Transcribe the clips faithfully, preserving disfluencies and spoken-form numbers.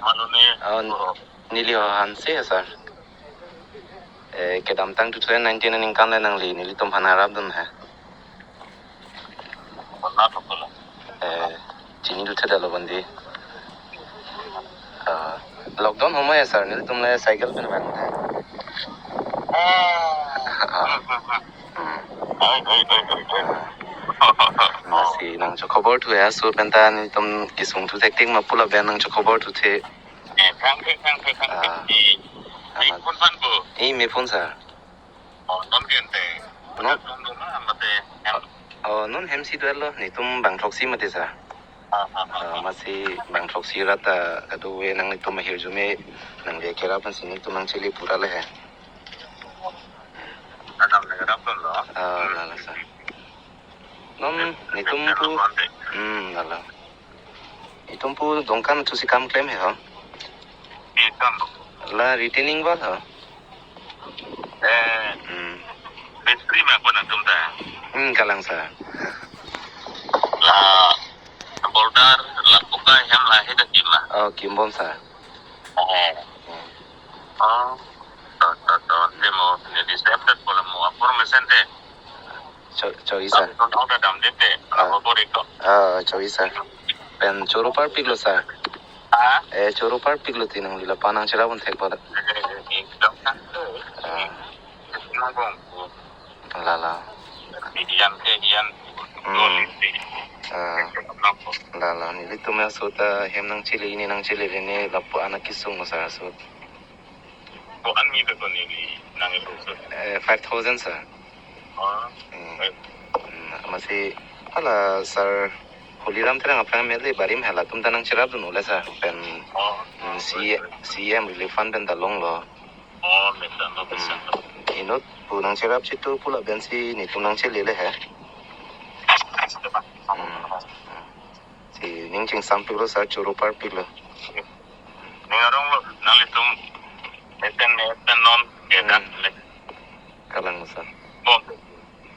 Malone. Oh, n-, neli ho Hanse he, sir. Eh, kedamtang two thousand nineteen aningkan le nangli nelitum aphan arapdun he. Kona to pula. Eh, chini duthe dalo bandi. Ah, lockdown homoi he, sir, nelitum le cycle pen vang he. Ah. Hmm. Oi, oi, oi, oi, oi. Masi nangchokhobor thu he, aso penta nelitum kesung thu thektik ma pula ben nangchokhobor thu the. Eh, thang the, thang the, thang the. Ah. I, i Amat. Phone phan ko? I me phone, sir. Oh, non ke ante. Non? Non do ma, mate, hem. Oh, non hem si duar lo, netum bang throksi mate, sir. Ah, ah, ah, Ah, ah. Masi bang throksi rat ta kadokave nanglitum ahirjume nangli akerap pensi netum nangchele pura le he. Adam le kerap lo. Ah, lalo, sir. Non netum pu, hmm, lalo. Netum pu Dongkamukam si kam klem he ho. Kam. La retaining wall ho. Eh. Hmm. Mistri ma ko nangtum ta? Hmm, kalang, sir. La boulder, la puka hem la he da kima. Oh, kimbom, sir. Eh. Hmm. Oh. To, to, to, neli mo, neli safety pula mo, apor mesen te. Cho-, choi, sir. Nang nang da dam dete, Ah. Apa bor iko? Ah, choi, sir. Pen choro parpik lo, sir. Ha? Eh, choro parpik lo ti nangli lapu nangcherap un thek pada. Eh, eh, eh, dam kan tu. Ah. Nang bong. Lalo. Ian ke, ian. Hmm. Doli si. Ah. Nang bong. Lalo. Nelitum aso ta hem nangchele, ne nangchele ne lapu anak kesung lo, sir, aso. Ko-an mi ta ko neli nang ipo, sir? Eh, five thousand, sir. Oh. Hmm. Eh. Hmm, masi hala, sir, Holiram Terang aphrang mele barim hala atum ta nangcherapdun ole, sir. Pen, Oh. Hmm, C-, C M relief fund pen ta longlo. Oh, mesa lo, mesa lo. Hmm. Inut pu nangcherap chitu pula pensi netum nangchele le he. Hmm. Hmm. Si ning chingsampik lo, sir, choro parpik lo. Ning arong lo, nanglitum mesen mesen non, ke dak Hmm. le. Kalang, sir. Bom.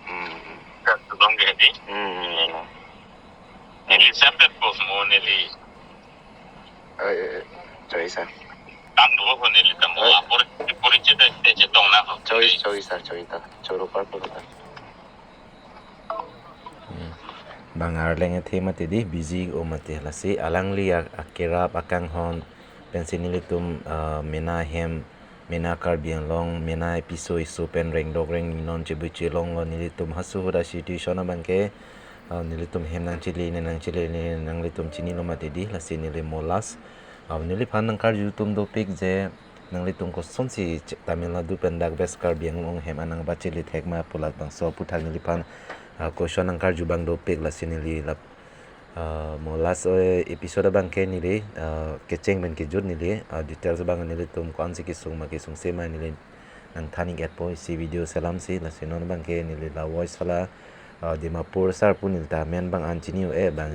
Hmm. Dak tu dong ke di. Hmm, hmm, hmm. Neli safety bos mo neli. Eh, eh, eh, choi, sir. Kam do ko neli tam mo Eh. apor, apor che de, de chetong na ko. Choi, choi, sir, choi ta. Choro parpik ta. Hmm. Bang arleng athe mati di, busy o mati lasi, alangli a-, akerap akanghon, pensi nelitum, ah, mena hem, mena Karbi Anglong, mena episode iso pen rengdok rengni non chebuche longlo nelitum hasu huda situation abangke, ah, nelitum hem nangchele ne nangchele ne nanglitum chinilo mati di, lasi neli mo last, ah, neliphan nangkarju atum dopik je, nanglitum kosonsi che-, Tamil Nadu pen dak West Karbi Anglong hem an nangpachele thek ma pu labangso aputhak neliphan, ah, question nangkarju abang dopik lasi neli lap, ah, mo last, eh, episode abangke neli, ah, kecheng pen kejut neli, ah, details abang nelitum ko-ansi kesung ma kesungse ma neli nangthan ik-etpo isi video selamsi lasi non abangke neli la voice hala, ah, Dimapur sir pu neli ta amen abang an chini o e bang,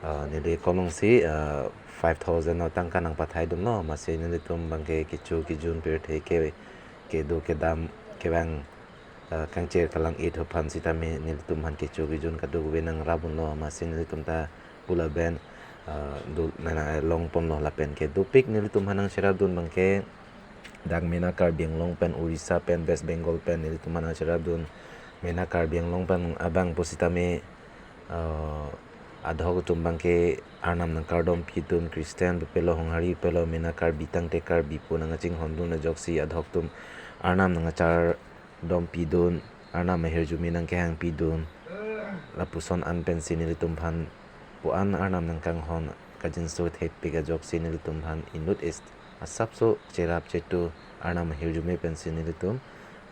ah, neli kolongsi, ah, five thousand o tangka nangpathai dunlo, masi nelitum abangke kecho kejun pirthe ke, kedo kedam kevang, ah, kangcher kalang-et aphan sitame nelitum aphan kecho kejun kadokave nangrap dunlo, masi nelitum ta pula ben, ah, do nana longponlo lapen ke dopik nelitum aphan nangcherapdun abangke dak mena Karbi Anglong pen, Orissa pen, West Bengal pen nelitum aphan nangcherapdun, mena Karbi Anglong pen abang pusitame, ah, adhok atum abangke Arnam nangkardompidun, Christian pepelo, Honghari pepelo, mena Karbi tangte Karbi pu nangkachinghondun ajoksi adhok atum Arnam nangkachardompidun, Arnam ahirjume nangkehangpidun. Lapuson an pensi nelitum aphan pu an Arnam nangkanghon kajinso thekpik ajoksi nelitum aphan inut is asapso cherap chetu Arnam ahirjume pensi nelitum,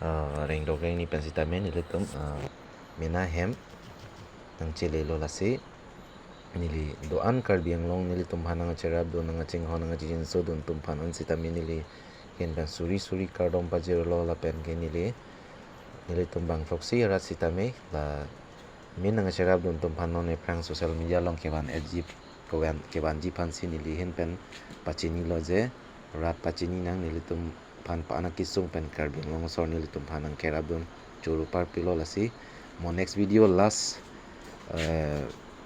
ah, rengdok rengni pen sitame nelitum, ah, mena hem nangchelelo lasi neli do-an Karbi Anglong nelitum aphan nangcherapdun, nangkachinghon, nangkachijinsodun atum aphan an sitame neli ahin pen suri suri kardom pajirlo lapen ke neli, nelitum bang throksi arat sitame la min nangcherapdun atum aphan non aphrang social media along kevan-etji, kevan, kevanji aphansi neli ahin pen pachinilo je rat pachini nang nelitum aphan pa-an akesung pen Karbi Anglong asor nelitum aphan nangkerapdun choro parpiklo lasi mo next video last, eh,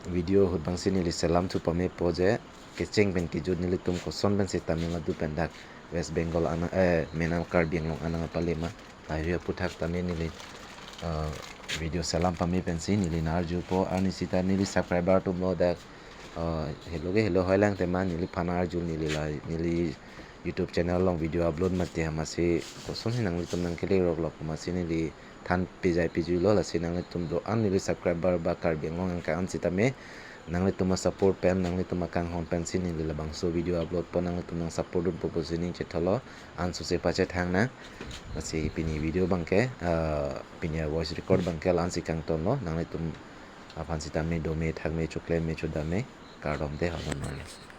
video ahut abangsi neli selam thu pamepo je kecheng pen kejut nelitum koson pen si Tamil Nadu pen dak West Bengal ana, eh, menal Karbi Anglong anang apale ma. Lahei aphuthak tame neli, eh, video selam pame pensi neli nang-arjupo, arni sita neli subscriber atum lo dak, eh, helo ke helo hoi lang tema neliphan arju neli la, neli YouTube channel along video upload mati amatsi kosonsi nanglitum nangkele rok lo pu amatsi neli than pijai pijui lo, lasi nanglitum do-an neli subscriber ba Karbi Anglong angka an sitame nanglitum a-support pen, nanglitum akanghon pensi neli labangso video upload po, nanglitum nang-support dunpo pusi ning chetholo, ansose pachethang nang. Lasi pini video abangke, ah, pini voice record abangke la-ansi kangtonlo, nanglitum aphan sitame dome thakme chokleme chodame, kardom de, halo nang.